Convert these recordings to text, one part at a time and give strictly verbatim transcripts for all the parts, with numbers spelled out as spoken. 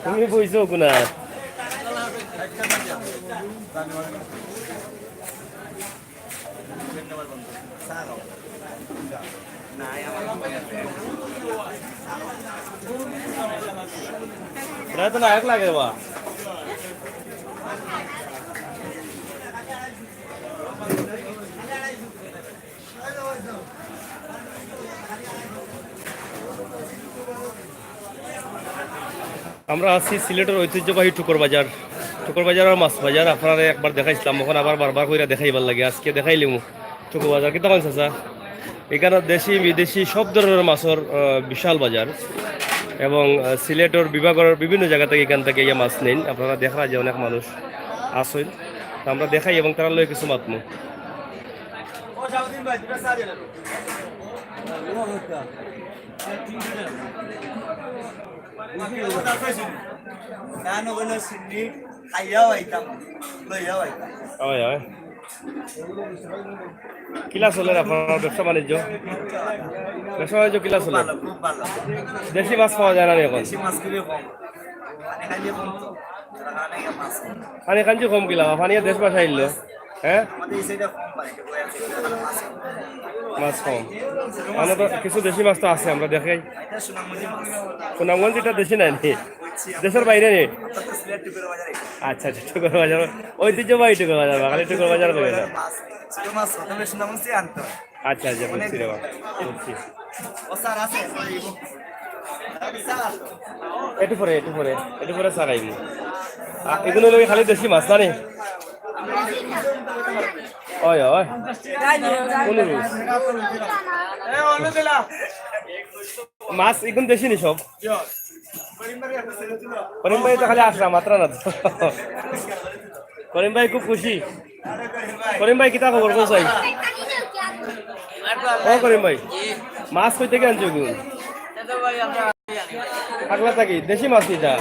তুমি বইছো কোনাত? এটা তো নায়ক লাগে রে বা। আমরা আছি সিলেটের ঐতিহ্যবাহী টুকর বাজার। টুকর বাজার আর মাছ বাজার আপনারে একবার দেখাইছিলাম, অখন আবার বারবার কইরা দেখাইবার লাগি আজকে দেখাইলিমু টুকর বাজার। কিতা কইন চাচা? এখানো দেশি বিদেশি সব ধরনের মাছর, আহ, বিশাল বাজার এবং, আহ, সিলেটর বিভাগর বিভিন্ন জাগা থাকি এখান থাকি ইয়া মাছ নেইন। আপনারা দেখরা যে অনেক মানুষ আছইন, তো আমরা দেখাই এবং তারার লগে কিছু মাতমু। নানো কোনো সিন্নি খাইয়াও আইতাম, লইয়াও আইতাম। অয়, অয়। কিলা চলের আপনার ব্যবসা বাণিজ্য? ব্যবসা বাণিজ্য কিলা চলের? ভালো, খুব ভালো। দেশি মাছ পাওয়া যায় না নি অখন? দেশি মাছ খুবই কম। মানে খাইলে কম তো। পানি খাইলে কম। পানি খাইলে কম কিলা? পানি দেশ ভাষাইলো। হ্যাঁ? আমাদের এই সাইডে কম পানি, কিন্তু ওই সাইডে ভালো মাছ। মাছ কম। আমরা তো কিছু দেশি মাছ তো আছে, আমরা দেখাই। এটা সুনামগঞ্জি মাছ। সুনামগঞ্জ এটা দেশি নাই নি? দেশের বাইরে নি? আপনার তো সিলেট টুকর বাজারে। আচ্ছা, আচ্ছা, টুকর বাজার। ঐতিহ্যবাহী টুকর বাজার, বাঙালি টুকর বাজার বলে না। মাছ, ছোট মাছ, তবে সুনামগঞ্জ থেকে আনতে হয়। আচ্ছা, আচ্ছা, বুঝছি রে বাবা, বুঝছি। ও স্যার আছে, ওই স্যার। একটু পরে, একটু পরে, একটু পরে স্যার আইবো। আ, এগুলো লগে খালি দেশি মাছ, না নি? অয়, অয়। কোন রুই? মাছ এগুলো দেশি নি সব? করিম ভাই তো খালি আসরা, মাত্রা না তো। করিম ভাই খুব খুশি। করিম ভাই, কিতা খবর, কও চাই? ও করিম ভাই, মাছ কই থাকি আনছো এগুন? পাগলা থাকি, দেশি মাছ নি ইটা?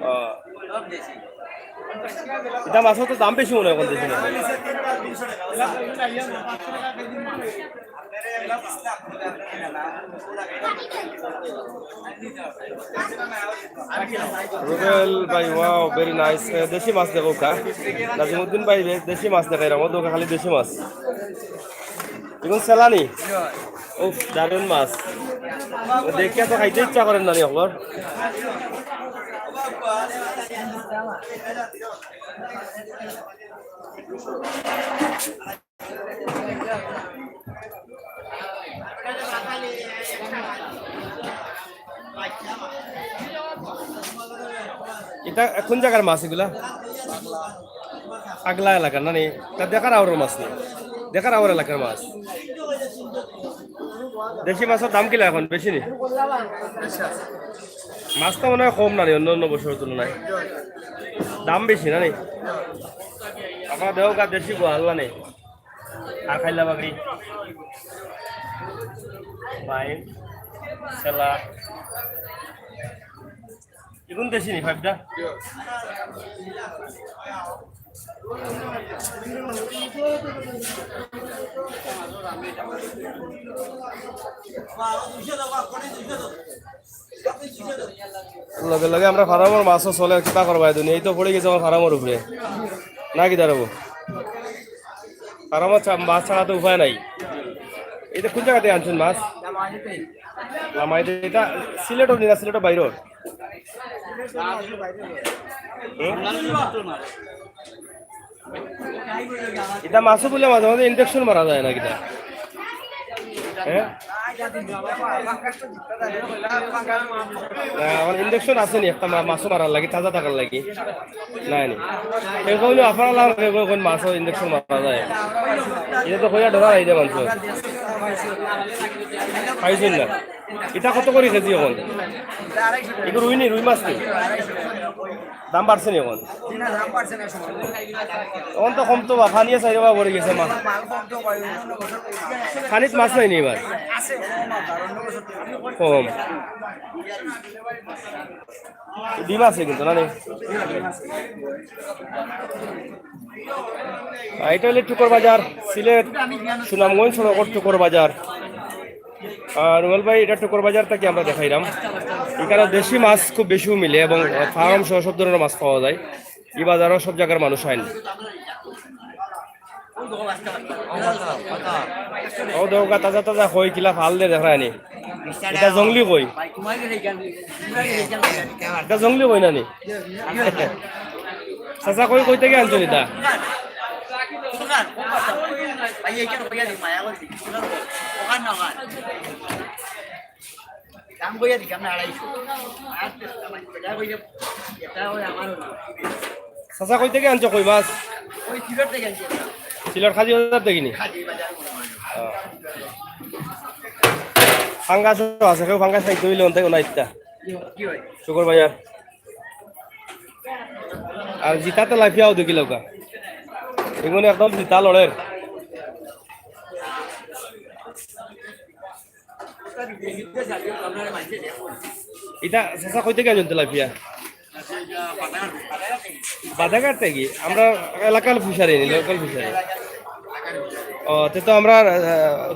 ও। ইটা মাছর তো দাম বেশি মনে অয় অখন দেশি মাছ। রুবেল ভাই, wow, very nice। এ, দেশি মাছ দেখো কা। নাজিমুদ্দিন ভাই, দে-, দেশি মাছ দেখাইরা, ও দোকা খালি দেশি মাছ। এগুন সেলানি? উফ, দারুণ মাছ। ও, দেখিয়া তো খাইতে ইচ্ছা করের না নি অকলর। ইটা কোন জাগার মাছ ইগুলা? পাগলা এলাকার না নি? তা দেখার আওরর মাছ নি? দেখার আওর এলাকার মাছ। দেশি মাছর দাম কিলা অখন? বেশি নি? মাছ তো মনে অয় কম না নি অন্য অন্য বছরর তুলনায়? দাম বেশি না নি? আপনারা দেও গা দেশি গোয়াল না নি? আর খাইলা বাগড়ি, বাইন, সেলা। এগুন দেশি নি, ফাইভটা? লগে লগে আমরা ফার্মর মাছও চলে, কিতা করবা, এই দুনিয়ায় তো পড়ি গেছে আমার ফার্মর উপরে। না কিতা রে বা? ফার্মর চা-, মাছ ছাড়া তো উপায় নাই। ইটা কোন জাগাত থাকি আনছইন মাছ? লামাইতে। ইটা সিলেটর নি না, সিলেটর বাইরর? হুম? ইটা মাছও বুলে মাঝে মাঝে ইনফেকশন মারা যায় না কিতা? হ্যাঁ? না, আমার ইনফেকশন আছে নি একটা মা-, মাছও মারার লাগি, তাজা থাকার লাগি? নাই নি। কেউ কইলো আপনারা লাগে কেউ কোন মাছও ইনফেকশন মারা যায়? ইটা তো কইয়া ডরাই দেয় মানুষ। পাইছইন না। ইটা কত করি কেজি অখন? ইগু রুই নি, রুই মাছ নি? দাম বাড়ছে নি অখন? অখন তো কম তো বা, পানিয়ে চাইরোবা ভরি গেছে মা। পানিত মাছ নাই নি এবার? কম। ডিম আছে কিন্তু, না নি? আর এটা অইলো টুকর বাজার, সিলেট সুনামগঞ্জ সড়কর টুকর বাজার। আর রুবেল ভাই, এটা টুকর বাজার থাকি আমরা দেখাইরাম। ইখানো দেশি মাছ খুব বেশি মিলে এবং ফার্ম সহ সব ধরনের মাছ পাওয়া যায়। ই বাজারো সব জাগার মানুষ আইন। অউ দেখউক্কা, তাজা তাজা কই কিলা ফাল দে দেখরায় নি। এটা জংলি কই। এটা জংলি কই না নি? চাচা, কই, কই থাকি আনছো এটা? চাচা, কই থাকি আনছো কই মাছ? সিলেট কাজী বাজার থাকি নি? ফাঙ্গাসও আছে, কেউ ফাঙ্গাস খাইতো অইলে অন্তে কোনো ইত্যা। শুকুর বাজার। আর জিতা তেলাপিয়াও দেখিলাউক্কা। এগুন একদম জিতা লড়ের। ইটা চাচা কই থাকি আনছইন তেলাপিয়া? বাদাঘাট থাকি? আমরা এলাকার ফিশারি নি, লোকাল ফিশারি। ও, তে তো আমরা, আহ,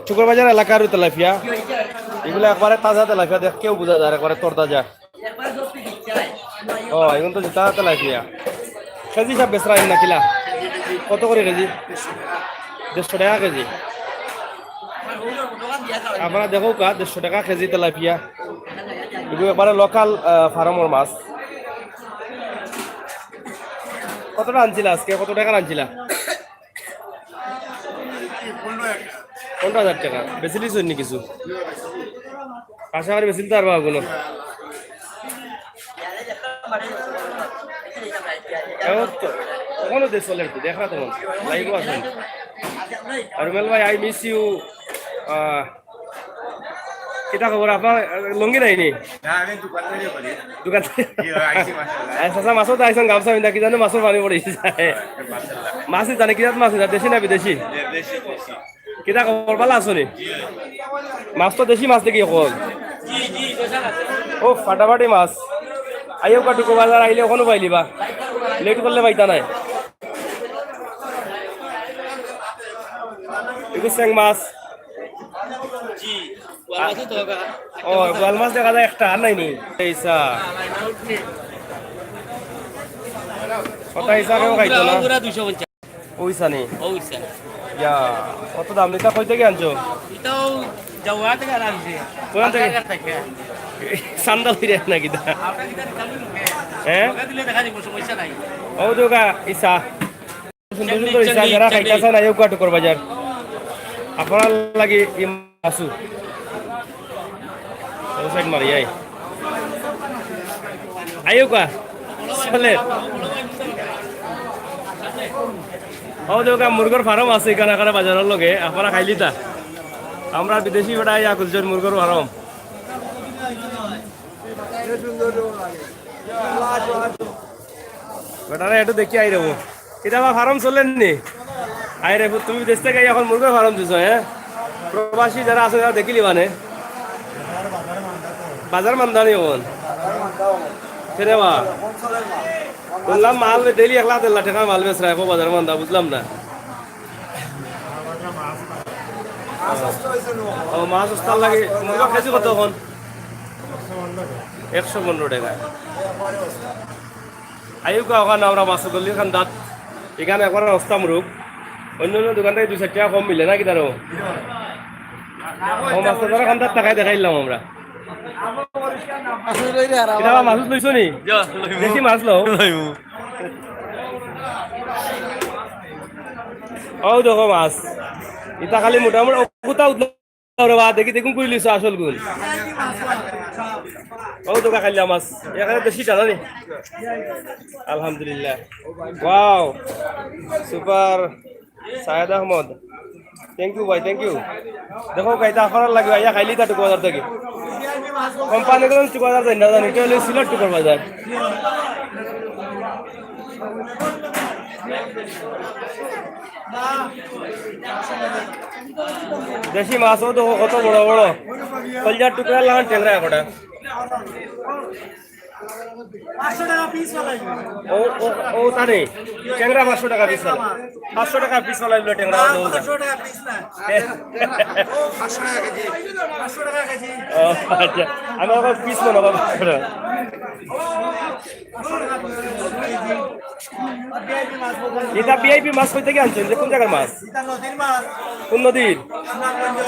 শুকুর বাজার এলাকার তেলাপিয়া। এগুলা একবারে তাজা তেলাপিয়া, দেখলেউ বুঝা যায়, একবারে তরতাজা। ও, এগুন তো জিতা তেলাপিয়া। কেজি হিসাব বেচরা না কিলা? কত করি কেজি? দেড়শো টেকা কেজি। আপনারা দেখউক্কা, দেড়শো টেকা কেজি তেলাপিয়া। এগুন একবারে লোকাল, আহ, ফার্মর মাছ। কতটা আনছিলা আজকে? কত টেকার আনছিলা? পনেরো হাজার টেকা। বেচিলিছো নি কিছু? আশা করি বেচিলিতা পারবা অগুন। এখন তো, অখনো দেশ চলে আর কি, দেখরা তখন। লাইভও আছইন। আর রুবেল ভাই, I miss you। আহ, কিতা খবর আপনার? লুঙ্গি নাই নি? না, আমি দোকানদারি করি। দোকান জি, আইছি, মাশাআল্লাহ। আচ্ছা, আচ্ছা, মাছও তো আইছইন, গামছা পিন্দা, কি জানো মাছর পানি পড়ে গেছে। মাশাআল্লাহ। মাছ নি জানে, কি জাত মাছ নি? দেশি না বিদেশি? জি, দেশি, দেশি। কিতা খবর, ভালা আছো নি? জি। মাছ তো দেশি মাছ দেখি অখন। জি, জি, দেশাল আছে। ও, ফাটাফাটি মাছ। আইও কা টুকু বাজার আইলে অখনো পাইলিবা। লেট করলে পাইতা নায়। এগু চেং মাছ। জি, বোয়াল মাছও তো হবে। ও, বোয়াল মাছ দেখা যায় একটা, আর নাই নি? এই চা। কথা হিসাবেও খাইতো না। পুরা দুইশো পঞ্চাশ। ওইসা নি? ওইসা। ইয়া, কত দাম? ইতা কই থাকি আনছো? ইতাও যাওয়া থাকি আর আনছি। কোন থাকি? বাজার থাকি। চান্দা লইরা না কিতা? আপনার কিতা দিতাম নি? হ্যাঁ? টাকা দিলে দেখা দিব, সমস্যা নাই। ও দুগা ইসা। সুন্দর সুন্দর ইসা, যারা খাইতা চাইন, আইও কা টুকর বাজার। আপনার লাগি ই মাছও। ও সাইড মারি আই। আইও কা। চলে। ও দেখো, মুরগর ফার্ম আছে ইখান, ইখান বাজারর লগে। আপনারা খাইলিতা? আমরা বিদেশি বেটা ইয়া খুলছইন মুরগর ফার্ম। বেটারে একটু দেখি আই রেবো। ইটা আবার ফার্ম চলের নি? আই রে, তুমি বিদেশ থাকি আইয়া অখন মুরগর ফার্ম দিছো, হ্যাঁ? প্রবাসী যারা আছে তারা দেখিলিবা নে। বাজার মান্দা নি অখন? কেনে বা? হুনলাম মাল বে-, ডেইলি এক লাখ দেড় লাখ টেকার মাল বেচরা, অখন বাজার মান্দা, বুঝলাম না। ও, মাছ সস্তার লাগি। মুরগর কেজি কত অখন? একশো পনেরো টেকা। আইও কা অখান আমরা মাছর গল্লির কান্দাত, ইখান একবারে সস্তা মুরগ। অন্য অন্য দোকান থাকি দুই চাইর টেকা কম মিলে না কিতা রে? ও মাছর কান্দাত তাকাই দেখাইলাম আমরা। ইটা আবার মাছ লইছো নি? দেশি মাছ লও। ও দেখো মাছ। ইটা খালি মোটামুটি কুতা উঠলো। ওরে বা, দেখি, দেখুন, কই লিছো আসল গুণ। ও তো খাইলা মাছ। ইখান দেশি জানা নি? আলহামদুলিল্লাহ। Wow, super, Sayed Ahmad. Thank you ভাই, thank you। দেখো, গাইতা আফার লাগি, আইয়া খাইলিতা টুকু বাজার থাকি। কোম্পানি কোন টুকু বাজার যাই না জানি, ইটা অইলো সিলেট টুকু বাজার। দেশি মাছ, অউ দেখো কত বড় বড়। কলজার টুকরা লাখান টেংরা একটা। পাঁচশো টাকা পিস ফালাই। ও, ও, ও, তারে। টেংরা পাঁচশো টাকা পিস ফালাই। পাঁচশো টাকা পিস ফালাই বলে টেংরা। না, পাঁচশো টাকা পিস না। এ। পাঁচশো টাকা কেজি। পাঁচশো টাকা কেজি। ও, আচ্ছা। আমি আবার পিস মনে হয় পাঁচশো টাকা। এটা ভিআইপি মাছ কই থাকি আনছইন? যে কোন জাগার মাছ? এটা নদীর মাছ। কোন নদীর? সুনামগঞ্জ।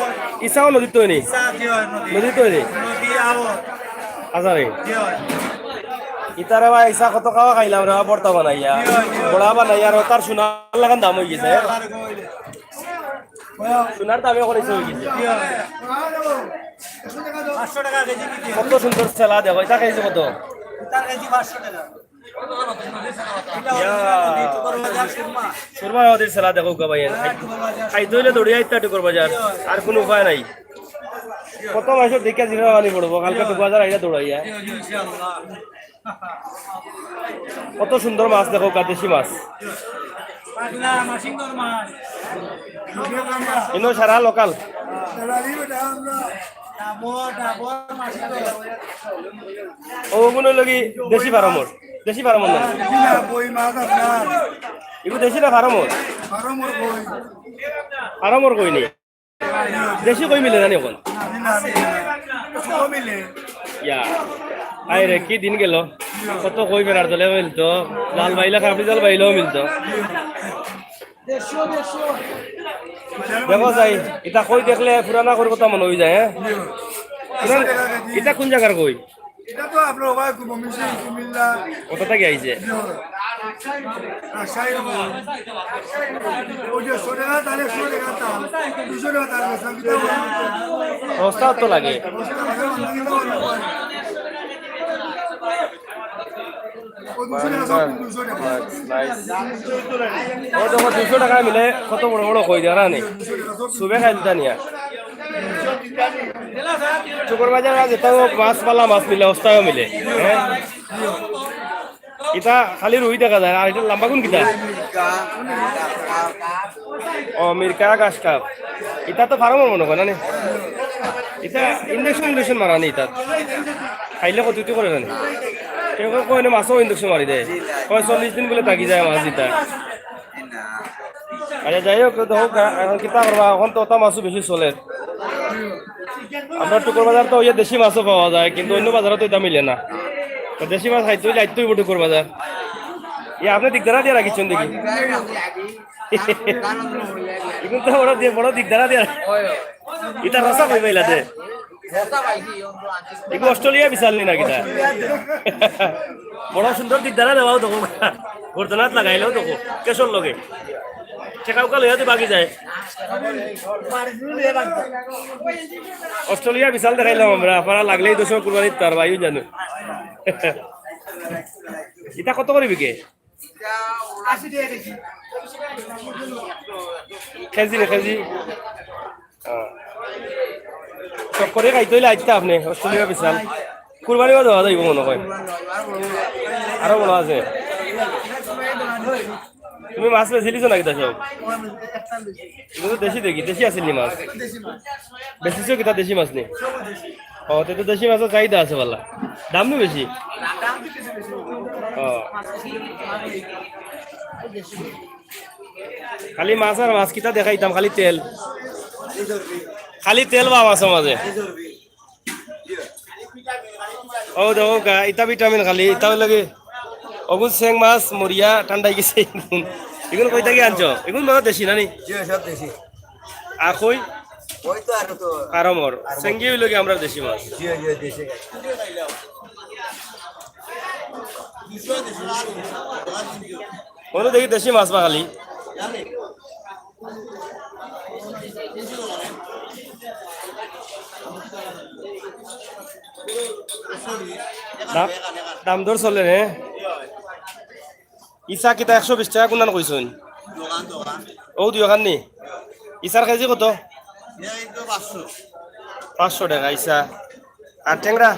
ইছাও নদীত তো নি? ইছা, জি অয়, নদী। নদীত তো নি? নদী আবার। আচ্ছা রে। জি অয়। ইতারে ভাই ইছা কত খাওয়া খাইলাম রে, ভর্তা বানাইয়া। জি অয়, জি অয়। বড়া বানাইয়া, আর তার সোনার লাখান দাম অই গেছে। জি অয়, আর কই। সোনার দামে করেছে অই গেছে। জি অয়। পাঁচশো টাকা কেজি বিক্রি। কত সুন্দর ছেলা দেখো, এটা কেজি কত? এটা কেজি পাঁচশো টাকা। ইয়া। সুরমা নদীর ছেলা দেখো গো ভাই। খাইতে অইলে দৌড়িয়া আইতা টুকুর বাজার, আর কোনো উপায় নাই। কত মাসের দেখে জিভে পানি পড়বো, কালকে টুকুর বাজার আইয়া দৌড়াইয়া। কত সুন্দর মাছ দেখো গা, দেশি মাছ। ইনো সারা লোকাল। অগুন অইলো কি দেশি ফার্মর? দেশি ফার্মর না? জি না, কই মাছ আপনার। ইগু দেশি না ফার্মর? ফার্মর কই। ফার্মর কই নি? দেশি কই মিলে জানি অখন? জি না, জি না। কত মিলে? ইয়া। আয় রে, কি দিন গেল। কত কই বেড়ার তলে মিলতো। জাল বাইলা, কাবলি জাল বাইলাও মিলতো। দেখো যাই, ইটা কই দেখলে পুরানা কইর কথা মনে অই যায়, হ্যাঁ? পুরান-, ইটা কোন জাগার কই? এটা তো আপনার ওভার কুমিল্লা। কোথা থেকে আইছে? রাজশাহীর কই। ওই যে একশো টাকা তাহলে একশো টাকা তাল, দুশো টাকা তাল, সস্তা তো লাগে। ও, দেখো, দুইশো টাকা মিলে কত বড় বড় কই দেরা নি। সুবে খাইল তা নিয়া। শুক্রবাজার আজ এটাও মাছ পালা মাছ মিলে, অস্তায়ও মিলে। হ্যাঁ? ইটা খালি রুই দেখা যায়, আর ইটা লম্বা কোন কিতা? ও, মিরকা গাছ কাপ। ইটা তো ফার্মর মনে হয় না নি? ইটা ইঞ্জেকশন ইঞ্জেকশন মারা নি ইটা। খাইলে ক্ষতি করে না নি? কেউ কেউ কয় না মাছও ইঞ্জেকশন মারি দেয়। কয় চল্লিশ দিন বলে থাকি যায় মাছ ইটা। আচ্ছা, যাই হোক, তো হোক, এখন কিতা করবা? এখন তো ওটা মাছও বেশি চলে। আমরা টুকুর বাজার তো ওই দেশি মাছও পাওয়া যায়, কিন্তু অন্য বাজারে তো এটা মিলে না। তো দেশি মাছ খাইতে হইলে আইতে হইব টুকুর বাজার। ইয়ে, আপনি দিকদারা দিয়ে রাখিছেন দেখি। এখন তো বড় দিয়ে, বড় দিকদারা দিয়ে। এটা রসা কই পাইলা দে? এগু অস্ট্রেলিয়া বিশাল নি না কিতা? বড় সুন্দর দিকদারা দেওয়াও দেখো। গর্দনাত লাগাইলেও দেখো। কেশর লগে। ঠেকাউকা লইয়া তো বাকি যায়। অস্ট্রেলিয়া বিশাল দেখাইলাম আমরা। আপনারা লাগলেই দশ কুরবানির তার ভাইও জানো। এটা কত করে বিকে? কেজি রে, কেজি। হ্যাঁ। চক্করে খাইতে হইলে আইতে আপনি, অস্ট্রেলিয়া বিশাল। কুরবানি বাদে হওয়া যাইব মনে হয়। আরো বড় আছে। তুমি মাছ বেচিলিছো নাকি তা সব? এগুলো তো দেশি দেখি, দেশি আছিল নি মাছ? বেচিছো কিতা দেশি মাছ নি? ও, তে তো দেশি মাছর চাহিদা আছে বালা। দাম নু বেশি? ও। খালি মাছ আর মাছ, কিতা দেখাইতাম, খালি তেল। খালি তেল বা মাছর মাঝে। ও দেখো গা, ইটা ভিটামিন খালি, ইটা অইলো কি, অগুন চেং মাছ মরিয়া ঠান্ডাই গেছে। এগুন কই থাকি আনছো? এগুন মনে হয় দেশি না নি? জি, সব দেশি। আর কই? ওই তো আরো তো। ফার্মর। ফার্মর। চেংগি অইলো কি আমরা দেশি মাছ। জি, জি, দেশি। ওগুলো দেখি দেশি মাছ বা খালি। দাম, দাম দর চলে রে। ইছা কিতা একশো বিশ টাকা কুনান কইছইন? ও দুই খান নি? ইছার কেজি কত? পাঁচশো টাকা ইছা। আর টেংরা?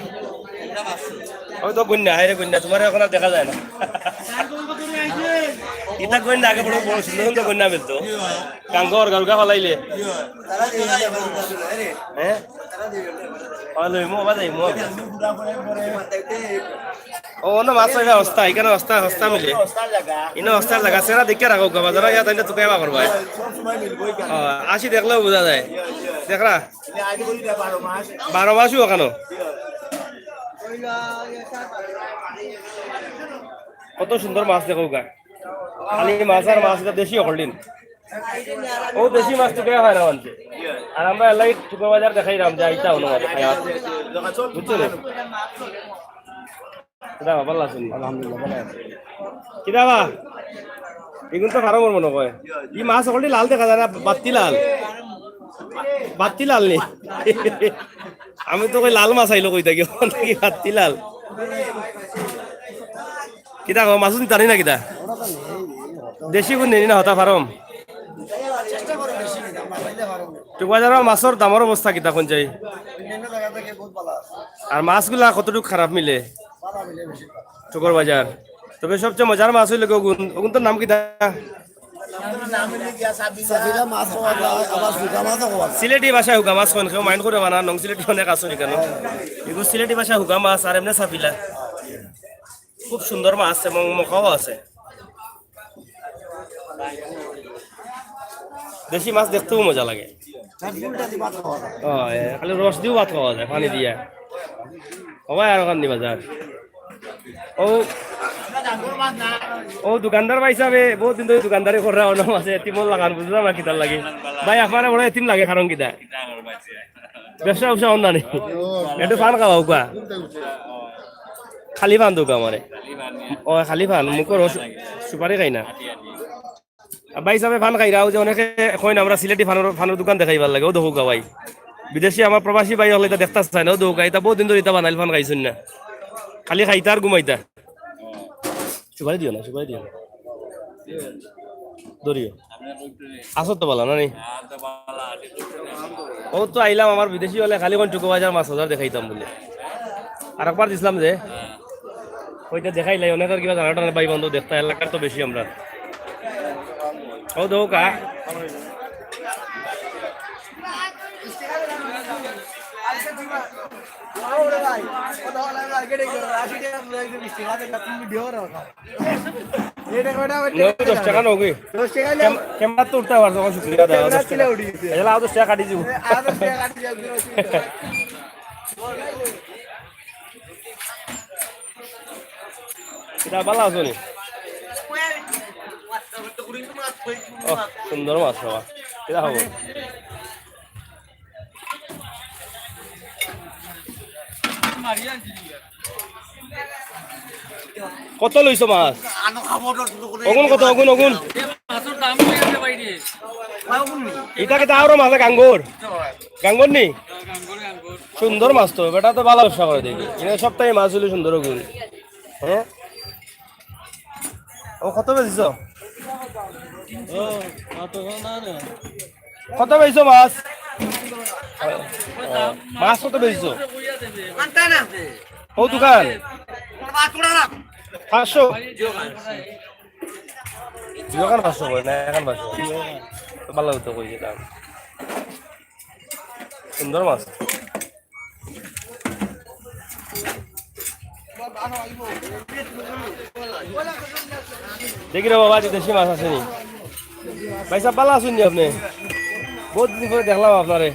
ওই তো গুন্না, হায় রে গুন্না, তোমার এখন আর দেখা যায় না। ইতা কইন না, আগে বড় বড় সুন্দর সুন্দর কইন না বলতো। গাঙ্গর গারুগা ফালাইলে। হ্যাঁ? ফালাইমু, আবার যাইমু। ও, না, মাছ অইলে হস্তা, এখানে হস্তা, হস্তা মিলে। ইনো হস্তার জাগা, সেরা দেখে রাখো, বাজারে ইয়া তাইলে তোকে এবার করবা। ও, আসি দেখলেও বোঝা যায়। দেখরা? বারো মাসও ওখানো। কত সুন্দর মাছ দেখো গা। খালি মাছ আর মাছ, ইটা দেশি হকলদিন। ও দেশি মাছ তো কেউ খায় না মানছে। আর আমরা এলাই শুক্রবাজার দেখাইলাম যে আইতা হলো মাছ খাই আর। বুঝছো নি? কিতা বা, ভালা আছইন নি? আলহামদুলিল্লাহ, ভালা আছি। কিতা বা? এগুন তো ফার্মর মনে হয়। ই মাছ হকলদি লাল দেখা যায় না, বাত্তি লাল। বাত্তি লাল নি? আমি তো কই লাল মাছ আইলো কই থাকি, অখন থাকি বাত্তি লাল। কিতা কও, মাছ নিতা নি না কিতা? দেশি গুন নেই না হতা ফার্ম? চেষ্টা করে বেশি নিতাম, না পাইলে ফার্ম। চকবাজারর মাছর দামর অবস্থা কিতা কোন চাই? অন্যান্য জায়গা থেকে বহুত ভালা আছে। আর মাছগুলা কতটুকু খারাপ মিলে? ভালা মিলে বেশি। চকর বাজার। তবে সবচেয়ে মজার মাছ অইলো গি ওগুন, ওগুন তো নাম কিতা? সাবিলা মাছ খাওয়া যায়, আবার হুগা মাছও খাওয়া যায়। সিলেটি ভাষায় হুগা মাছ কইন, কেউ mind করবা না, নং সিলেটি অনেক আছইন ইখানো। এগু সিলেটি ভাষায় হুগা মাছ আর এমনে সাবিলা। খুব সুন্দর মাছ এবং মখাও আছে। দেশি মাছ দেখতেও মজা লাগে। ও, এ, খালি রস দিও ভাত খাওয়া যায়, পানি দিয়া। ও ভাই, আর ওখান দিবা যার। ও, ও দোকানদার ভাই সাহেব, বহুত দিন ধরি দোকানদারি কররা, অন্য মাছে এতিমর লাখান, বুঝলাম না কিতার লাগি। ভাই, আপনারে বড় এতিম লাগে, কারণ কিতা? ব্যবসা ব্যবসা অন্য নেই। একটু পান খাওয়া উকা। খালি পান দোকা আমারে। ও, খালি পান, মুখর অসু-, সুপারি খাই না। আর ভাই সাহেব পান খাইরা, ও যে অনেকে কইন আমরা সিলেটি পানর, পানর দোকান দেখাইবার লাগে, ও দেখো গা ভাই। বিদেশি আমার প্রবাসী ভাই অকলে ইতা দেখতা চায় না, ও দেখো গা, ইতা বহুত দিন ধরি ইতা বানাইল পান খাইছইন না। খালি খাইতা আর ঘুমাইতা। সুপারি দিও না, সুপারি দিও না। ধরিও। আসো তো বালা না নি? ও তো আইলাম আমার বিদেশি অকলে খালি কোন চকবাজার মাছ বাজার দেখাইতাম বলে। আর একবার দিছিলাম যে, ওইটা দেখাইলাই, অনেকের কিবা জানা টানা ভাই বন্ধু দেখতা, এলাকার তো বেশি আমরা। ও দেখো কা। নয়, দশ টাকা নগই। দশ টাকা নেও। ক্যাম-, ক্যামেরা তো উঠতে পারছো, আমার শুক্রিয়া দাও, ক্যামেরা দশ টাকা। ছিল উঠি গেছে। এলা, দশ টাকা কাটি দিব। এ, আর দশ টাকা কাটি যাবে, কোনো অসুবিধা নাই। কিতা বালা আছো নি? ও, সুন্দর মাছ বাবা। কিতা খবর? কত লইছো মাছ? অগুন কত, অগুন, অগুন? মাছর দাম কই আছে ভাই রে? ইটা কিতা আরো মাছ গাঙ্গর? গাঙ্গর নি? গাঙ্গর, গাঙ্গর। সুন্দর মাছ তো, বেটা তো ভালা ব্যবসা করে দেখি। এনে সপ্তাহে মাছ অইলে সুন্দর অগুন। হ্যাঁ? ও কত বেচছো? ও, কত না রে? কত বেচছো মাছ? মাছ কত বেচছো? ও দোকান? পাঁচশো? দোকান পাঁচশো করে না, এখন পাঁচশো। ভালা তো কইছে দাম। সুন্দর মাছ। দেখি রে বাবা, আজ দেশি মাছ আছে নি? ভাই সাহেব, ভালা আছইন নি আপনে? বহুত দিন পরে দেখলাম আপনারে।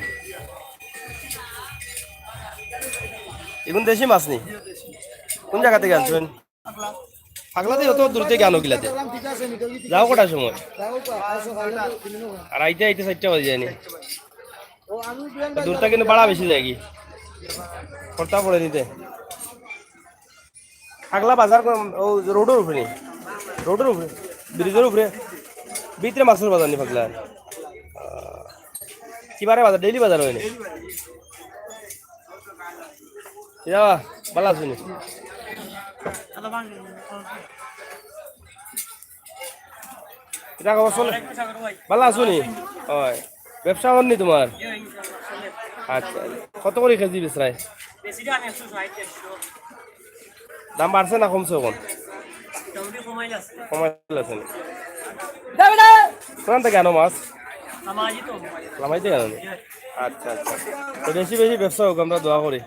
এগুন দেশি মাছ নি? কোন জাগা থাকি আনছইন? পাগলা দি অত দূর থাকি আনো কিলাতে? যাও কটার সময়? আর আইতে আইতে চাইরটা বাজি যায়নি। তো দূর থাকি কিন্তু ভাড়া বেশি যায় কি? খরচা পড়ে নিতে। পাগলা বাজার কোন, ও রোডর উপরে নি? রোডর উপরে? ব্রিজর উপরে? ভিতরে মাছর বাজার নি পাগলা? আহ, কিবারে বাজার? ডেইলি বাজার অয় নি? ইয়া, ভালা আছো নি? কিতা খবর চলে? ভালা আছো নি? অয়। ব্যবসা অর নি তুমার? আচ্ছা। কত করি কেজি বেচরায়? দাম বাড়ছে না কমছে অখন? কমাইল আছে নি? কোন থাকি আনো মাছ? লামাইতে আনো নি? আচ্ছা, আচ্ছা। তো বেশি বেশি ব্যবসা হোক, আমরা দোয়া করি।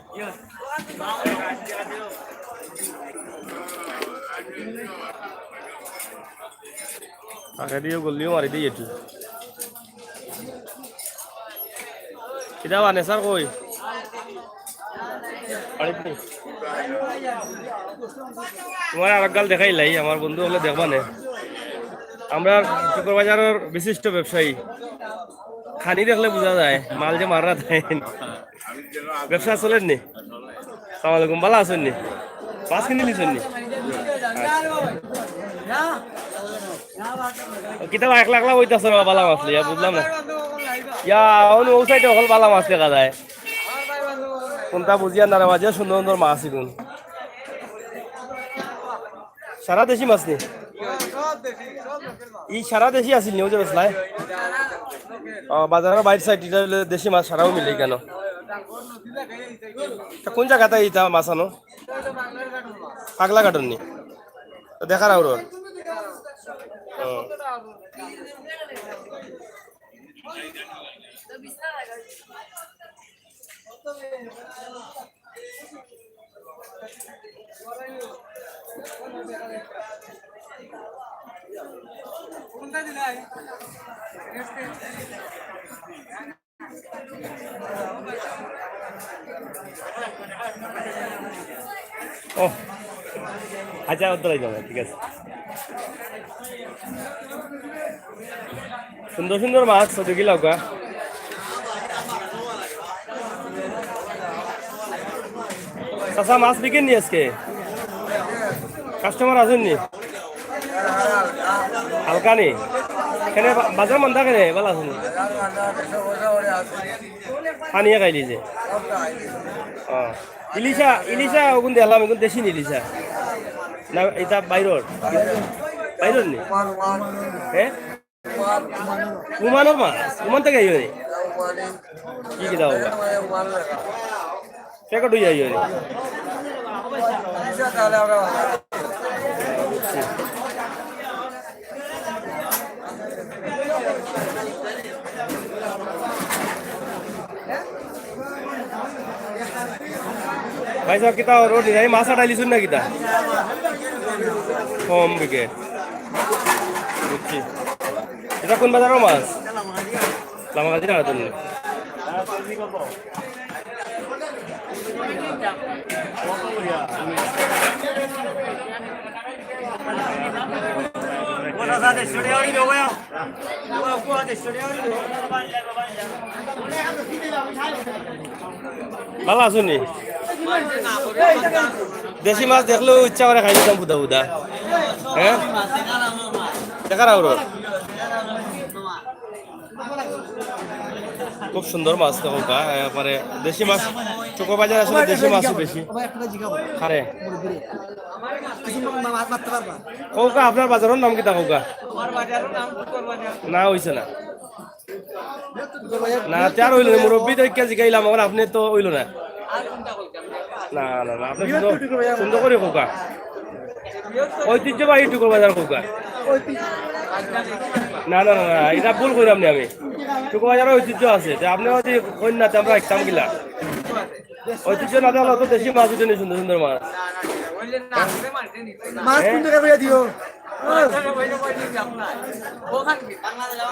আগে দিয়ে গল্লিও মারি দিই একটু। কিতা বানে স্যার কই? তোমার আর গাল দেখাইলাই, আমার বন্ধু হলে দেখবা নে। আমরা শুক্রবাজারের বিশিষ্ট ব্যবসায়ী, খানি দেখলে বুঝা যায় মাল যে মাররা তাই। ব্যবসা চলের নি? সালাম আলাইকুম, ভালা আছইন নি? মাছ কিনি নিছইন নি? আচ্ছা। কিতা বা একলা একলা বইতাছ রে বা, ভালা মাছ লইয়া, বুঝলাম না। ইয়া, অনু ও সাইডে অকল ভালা মাছ দেখা যায়। কোনটা বুঝিয়া না রে বা, যে সুন্দর সুন্দর মাছ ইগুন। সারা দেশি মাছ নি? ই সারা দেশি আছিল নি, ওই যে বেসলায়? ও, বাজারের বাইর সাইড, ইটা অইলে দেশি মাছ সারাও মিলে কেন? তা কোন জাগাত ইতা মাছ আনো? পাগলা ঘাটর নি? তো দেখার আউর। ও। ও, আচ্ছা, উত্তর হয়ে যাবে, ঠিক আছে। সুন্দর সুন্দর মাছ, কত কি লাগা? চাচা, মাছ বিকেন নি আজকে? কাস্টমার আছইন নি? হালকা নি? কেনে বা-, বাজার মান্দা কেনে? ভালা আছইন নি? পানিয়ে খাইলি যে। ও। ইলিশা, ইলিশা ওগুন দেখলাম, এগুন দেশি নি ইলিশা? না, ইতা বাইরর? বাইরর নি? হ্যাঁ? ওমানর মাছ? ওমান থাকি আইও নি? কি কি দাও? প্যাকেট হইয়া আইও নি? ভাই সাহেব, কিতা রোড নাই, মাছ আটাইলিছইন না কিতা? কম বিকে। বুঝছি। ইটা কোন বাজারর মাছ? লামাগাজীর আড়ত নি? ভালা আছইন নি? দেশি মাছ দেখলেউ ইচ্ছা করে খাই দিতাম ফুদা ফুদা। হ্যাঁ? দেখার আউর। খুব সুন্দর মাছ দেখো গা, একবারে দেশি মাছ। শুক্রবাজার আসলে দেশি মাছই বেশি। খারে। কউক্কা, আপনার বাজারর নাম কিতা কউক্কা? না, অইছে না। না, তে আর অইলো না, মুরব্বি তো একটা জিগাইলাম, অখন আপনে তো অইলো না। না, না, না, আপনে সুন্দর, সুন্দর করি কউক্কা। ঐতিহ্যবাহী টুকুর বাজার কউক্কা। না, না, না, না, ইটা ভুল কইরাম নি আমি। টুকুর বাজারর ঐতিহ্য আছে, তে আপনে যদি কইন না, তে আমরা আইতাম কিলা? ঐতিহ্য না থাকলে অত দেশি মাছ উঠে নি, সুন্দর সুন্দর মাছ। মাছ কোন জায়গায় কইয়া দিও?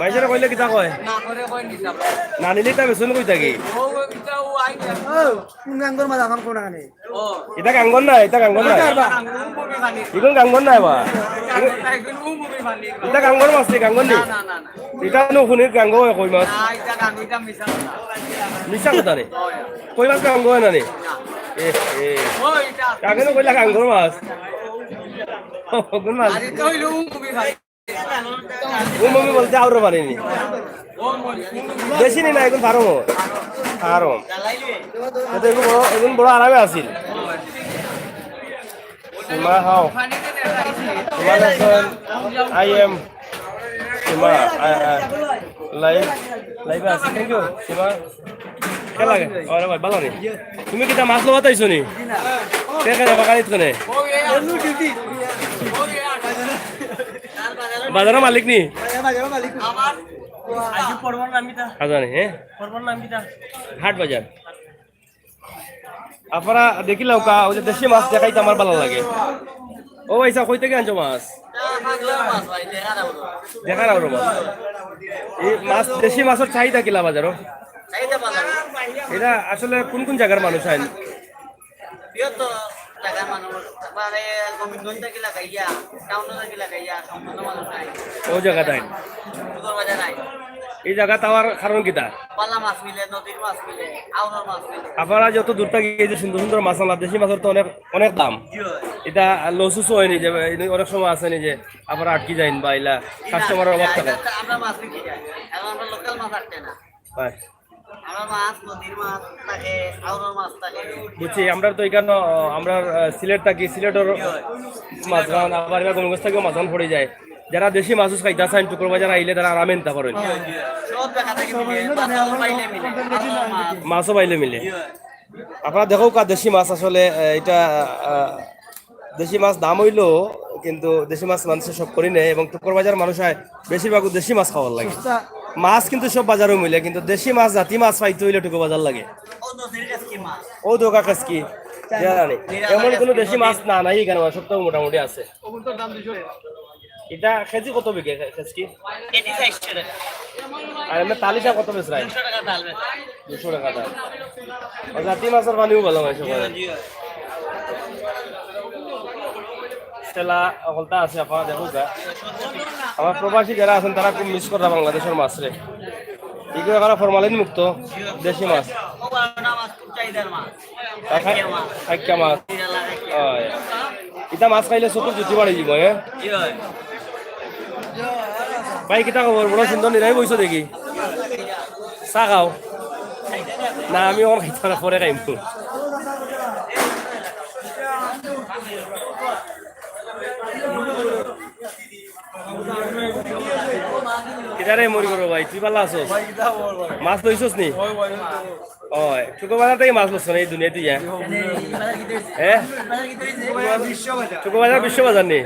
মাইনষে কইলে কিতা কয়? না নিলে ইতা বেচইন কই থাকি? ও, কোন গাঙ্গর মাছ আমার কোন আনে? ইটা গাঙ্গর না, ইটা গাঙ্গর না। ইগুন গাঙ্গর না বা। ইটা গাঙ্গর মাছ নি, গাঙ্গর নি? ইটা নু হুনির গাঙ্গ অয় কই মাছ। মিছা কথা রে। কই মাছ গাঙ্গ অয় না নি? এ, এ। আগে নু কইলা গাঙ্গর মাছ। কোন মাছ? ও মমি বলতে আউরে পারিনি। বেশি নি না, এখন ফার্ম। ফার্ম। এতে এখন বড়, এখন বড় আরামে আছিল। সীমা, হাও। সীমা লেসন, আই এম। সীমা, আ, আ, লাইভ, লাইভে আছি। Thank you, সীমা। কে লাগে? আরে ভাই, ভালা নি? তুমি কিতা মাছ লওয়াত আইছো নি? কে কে যাবা গাড়িত কোনে? বাজারর মালিক নি? আইজু পর্বর নাম কিতা? খাজানি, হ্যাঁ? পর্বর নাম কিতা? হাট বাজার। আপনারা দেখিলাউক্কা, অউ যে দেশি মাছ দেখাইতে আমার ভালা লাগে। ও ভাইসাব, কই থাকি আনছো মাছ? দেখার আউরো মাছ। এই মাছ, দেশি মাছর চাহিদা কিলা বাজারো? ইটা আসলে কুন কুন জাগার মানুষ আইন? বৃহত্তর জাগার মানুষ, মানে, গোবিন্দগঞ্জ থাকি লাগাইয়া, টাউন থাকি লাগাইয়া, সম্পূর্ণ মানুষ আইন। অউ জাগাত আইন। শুক্রবারে আইন। ই জাগাত আওয়ার কারণ কিতা? বালা মাছ মিলে, নদীর মাছ মিলে, আউরর মাছ মিলে। আপনারা যত দূর থাকি এই যে সুন্দর সুন্দর মাছ আনলা, দেশি মাছর তো অনেক, অনেক দাম। জি অয়। ইটা লস উস অয়নি যে, অনেক সময় আছে নি যে আপনারা আটকি যাইন বা ইলা, জি না, কাস্টমারর অভাব থাকে? আমরা মাছ বিক্রি করি। এখন আমরা লোকাল মাছ আটকে না। অয়। আমরা মাছ, নদীর মাছ থাকে, আউরর মাছ থাকে। বুঝছি, আমরা তো ইখানো, আমরা, আহ, সিলেট থাকি, সিলেটর মাছ খান, আবার এবার গোবিন্দগঞ্জ থাকিও মাছ খান পড়ি যায়। যারা দেশি মাছ খাইতা চাইন, শুক্রবাজার আইলে তারা আরামে নিতা পারইন। সব জাগা থাকি মিলে, মাছও পাইলে মিলে, আউরর মাছ। মাছও পাইলে মিলে। আপনারা দেখউক্কা দেশি মাছ আসলে, আহ, ইটা, আহ, দেশি মাছ দাম অইলো, কিন্তু দেশি মাছ মানষে শখ করি নেয় এবং শুক্রবাজার মানুষ আয়, বেশিরভাগ দেশি মাছ খাওয়ার লাগি। মাছ কিন্তু সব বাজারো মিলে, কিন্তু দেশি মাছ, জাতি মাছ পাইতে অইলে শুক্রবাজার লাগে। অউ দেখউক্কা কেসকি। জানি। এমন কুনু দেশি মাছ না নাই ইখানো, সব তো মোটামুটি আছে। ইটা কেজি কত বিকে কেসকি? আর এমনে তালিশা কত বেচরায়? দুইশো টাকা তাল। ও, জাতি মাছর পানিও ভালা অয় সকালে। তেলা অকলতা আছে, আপনারা দেখউক্কা। আমার প্রবাসী যারা আছইন, তারা খুব মিস কররা বাংলাদেশর মাছরে। ইগুলা ফরমালিন মুক্ত দেশি মাছ। কাইক্কা মাছ। অয়। ইটা মাছ খাইলে চকুর জুতি বাড়ি যিবো, হ্যাঁ? ভাই, কিতা খবর? বড় সুন্দর নিরাই বইছো দেখি। চা খাও। না, আমি অখন খাইতাম না, পরে খাইমু। কিতারে মরি করো ভাই, তুই ভালা আছস? মাছ লইছস নি? অয়, শুক্রবাজার থাকি মাছ লইছস নি এই দুনিয়াত, হ্যাঁ? হ্যাঁ? শুক্রবাজার বিশ্ব বাজার নি?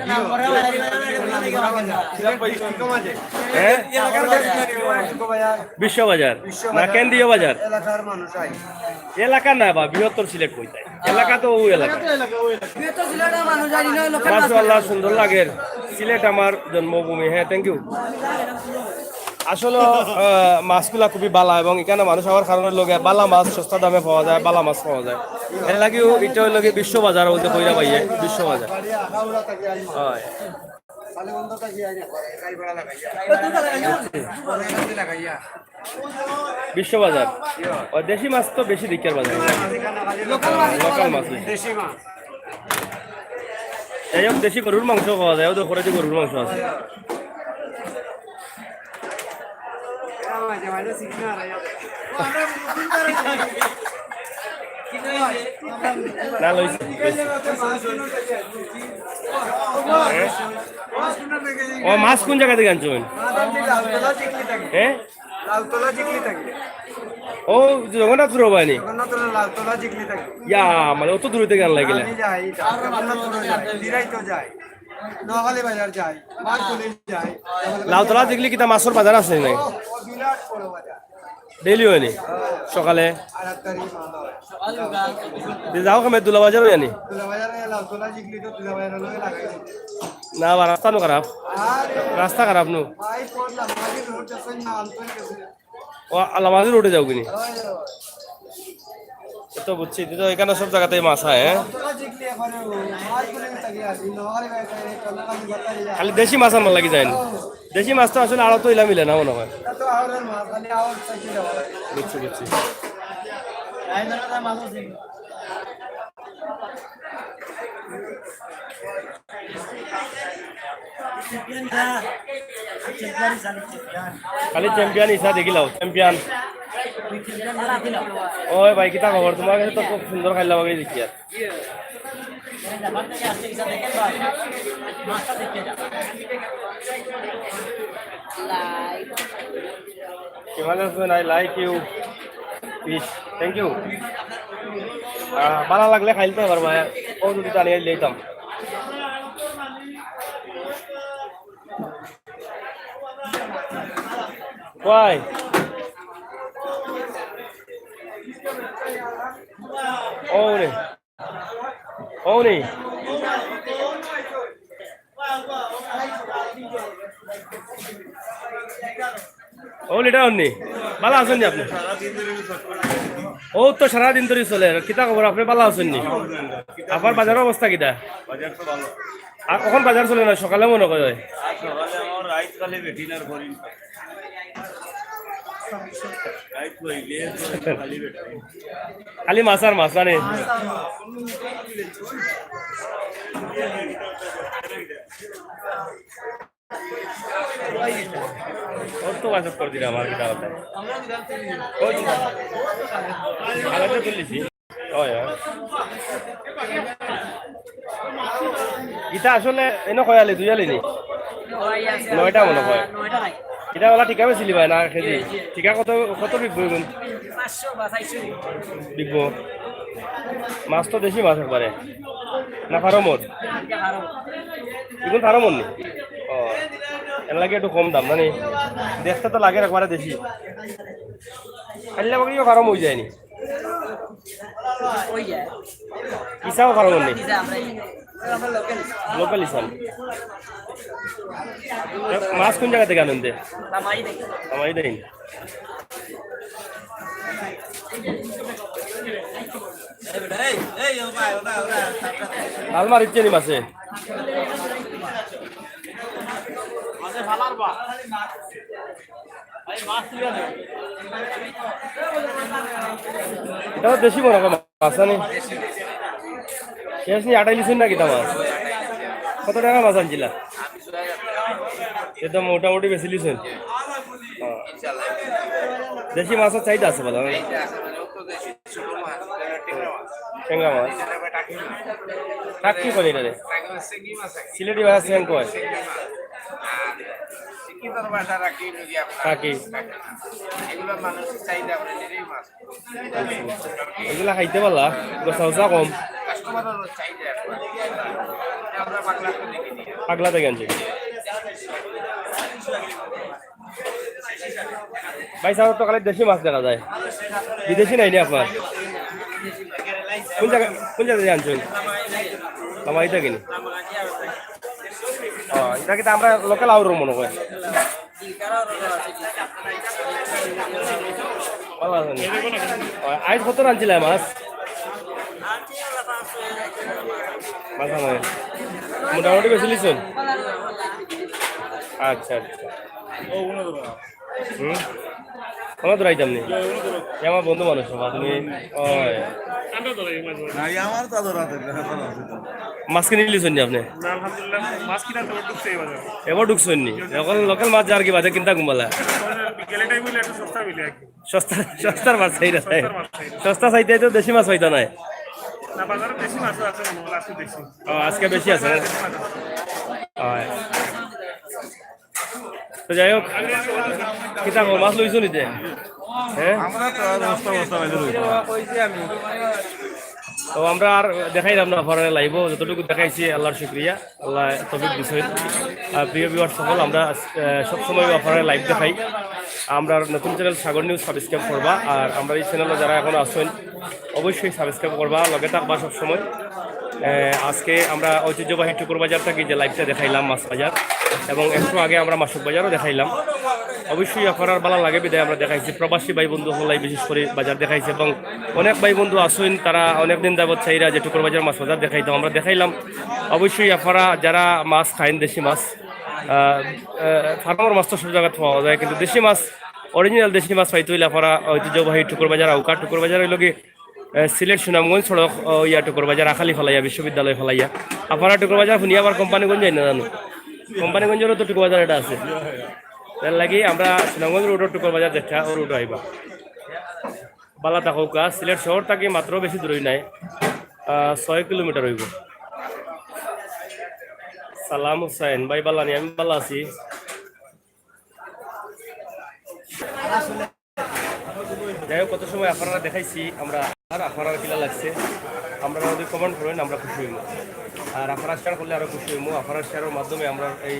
হ্যাঁ? বিশ্ব বাজার? না, কেন্দ্রীয় বাজার? এলাকার না বা, বৃহত্তর সিলেট কইতায়। এলাকা তো অউ এলাকা। মাশাআল্লাহ, সুন্দর লাগের। সিলেট আমার জন্মভূমি। হ্যাঁ, thank you। আসলে, আহ, মাছগুলা খুবই ভালা এবং ইখানো মানুষ আওয়ার কারণে লগে ভালা মাছ সস্তা দামে পাওয়া যায়, ভালা মাছ পাওয়া যায়। এর লাগিও ইটা অইলো গি বিশ্ব বাজার, অউ যে কইরা ভাইয়ে, বিশ্ব বাজার। অয়। বিশ্ব বাজার। অয়, দেশি মাছ তো বেশি দেখিয়ার বাজার। লোকাল মাছ। যাই হোক, দেশি গরুর মাংস পাওয়া যায়, অউ দেখো, গরুর মাংস আছে। না, লইছি, লইছি। ও, মাছ কুন জাগা থাকি আনছইন? হ্যাঁ? লালতলা জিকলি থাকি। ও, জগন্নাথপুর বায়নি? জগন্নাথপুর লালতলা জিকলি থাকি। ইয়া, মানে অত দূর থাকি আনলা গেলে? আমি যাই, জগন্নাথপুর যাই, দিরাই তো যাই, নোয়াখালী বাজার যাই, মারকুলি যাই। লালতলা জিকলি কিতা মাছর বাজার আছে নি? ও, ও বিরাট বড় বাজার। ডেইলি অয়নি? সকালে? আর এক তারিখ মাল হয়। দি যাও কেমনে, দুলা বাজার অইয়া নি? দুলা বাজার অইয়া লালতলা জিকলি তো দুলা বাজার লগে লাগাই। না, আবার রাস্তা নু খারাপ। আরে। রাস্তা খারাপ নু। ভাই, কোন লালমাজি রোড আছে না, আন্তরিক আছে। ও, আলামাজি রোডে যাওগি নি? অয়, অয়। এ তো বুঝছি, তো ইখানো সব জাগাতেই মাছ আয়, হ্যাঁ? খালি দেশি মাছ আনবার লাগি যাইন। দেশি মাছ তো আসলে আড়ত ইলা মিলে না মনে হয়। বুঝছি, বুঝছি। খালি চ্যাম্পিয়ন ইসা দেখিলাও, চ্যাম্পিয়ন। ওই ভাই, কিতা খবর? তুমার গেছে তো খুব সুন্দর খাইলা বাগড়ি দেখিয়ার। কেমন আছেন? I like you. Fish. Thank you. আহ, ভালা লাগলে খাইলতে পারবা। ও যদি টানিয়া দিলে দিতাম। Why? Oh, ne. Oh, ne. ও, লিডার হননি? ভালা আছইন নি আপনে? ও তো সারাদিন ধরি চলে। কিতা খবর? আপনে ভালা আছইন নি? আপনার বাজারর অবস্থা কিতা? বাজার তো ভালো। আর অখন বাজার চলে না, সকালে মনে হয়। আর সকালে আমার রাইত খালি বেটিনার করি। রাইত হইলে খালি বেটি। খালি মাছ আর মাছ, না নি? অত বাজেট করে দিলে আমার কিতা কথা। ওই তো। আলাদা তুলিছি। হয়, হয়। ইটা আসলে এনে কয় আলি, দুই আলি নি? নয়টা মনে হয়। নয়টা নাই। ইটা ওলা ঠিক আছে, সিলি ভাই, না কেজি? জি, জি। ঠিক আছে, কত, কত বিকবো এগুন? পাঁচশো বা চারশো। বিকবো। মাছ তো দেশি মাছ একবারে। না ফার্মর? ইটা ফার্ম। এগুন ফার্মর নি? ও। এর লাগি একটু কম দাম, না নি? দেখতে তো লাগে একবারে দেশি। খাইলে বাকি ফার্ম হয়ে যায়নি। ওই যায়। ইসাও ফার্ম নি? ইসা আমরা এই, আমরা লোকাল। লোকাল ইসা। মাছ কোন জায়গা থেকে আনেন দে? লামাই দেখি। লামাই দেন। এই বেটা, এই, এই, ও ভাই, ওটা, ওটা। আলমারির চেনি মাছে। মাছে ফালার বা। ভাই, মাছ তুলে আনো। ইটা তো দেশি মনে হয় মাছ, না নি? শেষ নি, আটাইলিছইন না কিতা মাছ? কত টাকা মাছ আনছিলা? এ তো মোটামুটি বেচিলিছইন। হ্যাঁ। দেশি মাছর চাহিদা আছে ভালা, না নি? টেংরা মাছ। টাকি কয় ইটারে? সিলেটি ভাষায় চেং কয়। টাকি। এগুলা খাইতে ভালা, গোসা উসা কম। পাগলা থেকে আনছি। ভাই সাহেব, তো খালি দেশি মাছ দেখা যায়, বিদেশি নাই নি আপনার? কোন জায়গা, কোন জায়গা থেকে আনছেন? লামাই থেকে নি? ও, ইটা কিতা আমরা লোকাল আউরর মনে হয়। ভালা আছইন নি? ও, আইজ কত আনছিলা মাছ? মাছ আনাই। মোটামুটি বেচিলিছইন? আচ্ছা, আচ্ছা। হুম? আমরা ধরাইতাম নি। এ আমার বন্ধু মানুষ, তুমি, ওই। না, এই আমার তো ধরা থাকে, ধরা থাকে। মাছ কিনিলিছইন নি আপনে? না, আলহামদুলিল্লাহ, মাছ কিনা তো ঢুকছে এই বাজারে। এবার ঢুকছইন নি? এখন লোকাল মাছ যার কি বাজার কিনতা ঘুমালা? গেলে টাইম হইলে একটু সস্তা মিলে আর কি। সস্তা, সস্তার মাছ চাইরা। সস্তার মাছ চাইরা। সস্তা চাইতে তো দেশি মাছ পাইতা নায়। না, বাজারে দেশি মাছও আছে মনে হয়, আজকে দেশি। ও, আজকে বেশি আছে, না? দেশি মাছ আছে। হয়। তো যাই হোক, কিতা কও, মাছ লইছো নিতে? হ্যাঁ? আমরা তো আর বস্তা বস্তা বাইরে রইছি। তো আমরা আর দেখাইলাম না, পরে লাইভও যতটুকু দেখাইছি, আল্লাহর শুকরিয়া, আল্লাহ তৌফিক দিছইন। আর প্রিয় ভিউয়ার সকল, আমরা, আহ, সবসময় আপনারা লাইভ দেখাই। আমরা নতুন চ্যানেল সাগর নিউজ সাবস্ক্রাইব করবা, আর আমরা এই চ্যানেলে যারা এখন আছেন, অবশ্যই সাবস্ক্রাইব করবা, লগে থাকবা সবসময়। এ, আজকে আমরা ঐতিহ্যবাহী টুকুর বাজার থাকি যে লাইভটা দেখাইলাম মাছ বাজার, এবং একটু আগে আমরা মাসুক বাজারও দেখাইলাম। অবশ্যই আপনারার ভালা লাগে বিধায় আমরা দেখাইছি, প্রবাসী ভাই বন্ধু হলাই বিশেষ করে বাজার দেখাইছি, এবং অনেক ভাই বন্ধু আছইন, তারা অনেক দিন যাবত চাইরা যে টুকুর বাজার মাছ বাজার দেখাইতাম, আমরা দেখাইলাম। অবশ্যই আপনারা যারা মাছ খাইন, দেশি মাছ, আহ, আহ, ফার্মর মাছ তো সব জায়গাত পাওয়া যায়, কিন্তু দেশি মাছ, অরিজিনাল দেশি মাছ পাইতে হইলে আপনারা ঐতিহ্যবাহী টুকুর বাজার আউকা। টুকুর বাজার হইল কি এ, সিলেট সুনামগঞ্জ সড়ক, ও, ইয়া টুকুর বাজার, আখালি ফালাইয়া, বিশ্ববিদ্যালয় ফালাইয়া। আপনারা টুকুর বাজার হুনি আবার কোম্পানিগঞ্জ যাই না জানো? কোম্পানিগঞ্জেরও তো টুকুর বাজার এটা আছে। এর লাগি আমরা সুনামগঞ্জ রোডর টুকুর বাজার দেখা, ও রোড আইবা। ভালা থাকউক্কা, সিলেট শহর থাকি মাত্র বেশি দূরই নাই, আহ, ছয় কিলোমিটার হইব। সালাম হুসাইন ভাই, ভালা নি? আমি ভালা আছি। যাই হোক, কত সময় আপনারা দেখাইছি আমরা, আর আপনারা কিলা লাগছে, আমরা যদি কমেন্ট করেন, আমরা খুশি হইব। আর আপনারা শেয়ার করলে আরও খুশি হইব। আপনারা শেয়ারের মাধ্যমে আমরা এই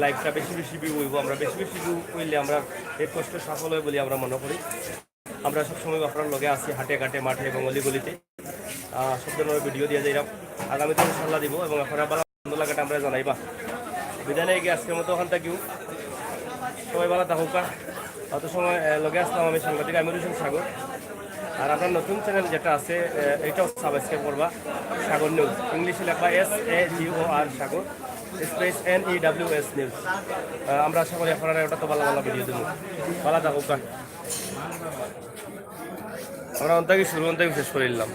লাইভটা বেশি বেশি ভিউ অইবো। আমরা বেশি বেশি ভিউ অইলে আমরা এই কষ্ট সফল হয় বলে আমরা মনে করি। আমরা সবসময় আপনার লগে আছি, হাটে ঘাটে, মাঠে এবং অলিগলিতে। আহ, সব ধরনের ভিডিও দিয়া যাইরাম, আগামীতে ইনশাল্লাহ দিব এবং আপনারা ভালা মন্দ লাগাটা আমরা জানাইবা। বিদায় নেই আজকের মতো ওখান থাকিও, সবাই ভালা থাকুকা। অত সময় আহ, লগে আসলাম আমি সাংবাদিক আমির হোসেন সাগর। আর আপনার নতুন চ্যানেল যেটা আছে, আহ, এটাও সাবস্ক্রাইব করবা, সাগর নিউজ, ইংলিশে লেখবা S A G O R Sagar, space N E W S news. আমরা আশা করি আপনারা ওটা তো ভালা ভালা ভিডিও দেবো। ভালা থাকুকা। আমরা অন্তাকি শুরু, অন্তাকি শেষ করে দিলাম।